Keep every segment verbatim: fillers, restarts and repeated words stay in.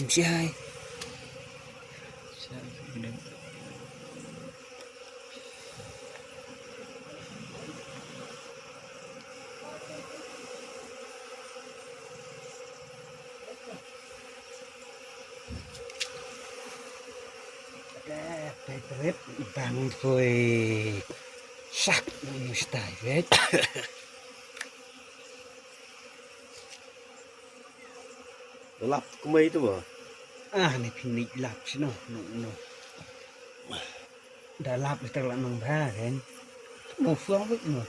Shai. Bang poi sak nu stai vet. Lap kumai tu ba. Ah, ni phin lap sino, no, no. Da lap kita la nang ba kan. Mo fuang wit mo.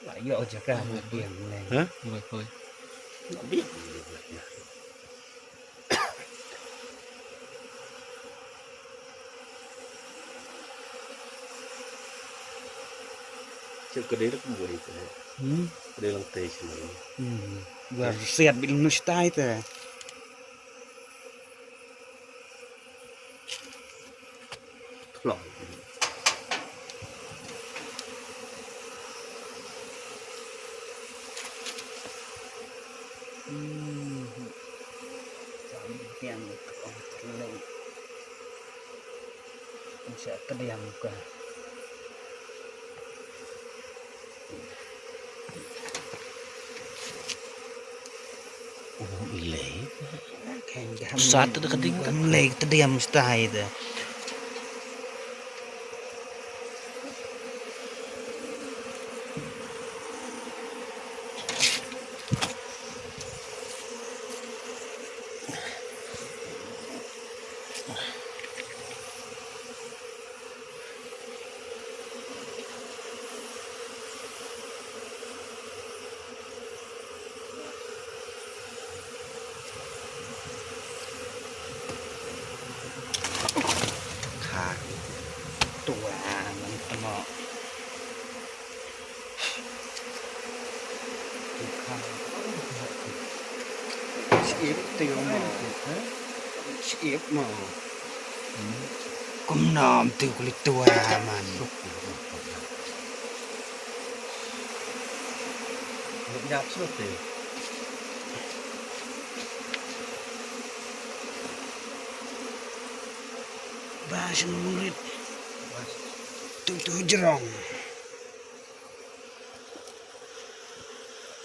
La yo jaka mo biang ne. Ha? Mo koi. Cuk ka dei la kumwei te. Hmm? Ka dei lang te sini. Hmm. Gua siat bil nus tai te. Klong. Hmm. Sambiang klong klong. Sa tdiam ka. Ilei. Sat da ka ding ka. Ilei tdiam stai da. Kha tua man tmo. Siip tu mo. Siip mo. Kum nam tu kulit tua man. Yap sut tu. Ba shin mungrit. Tu tu jerong.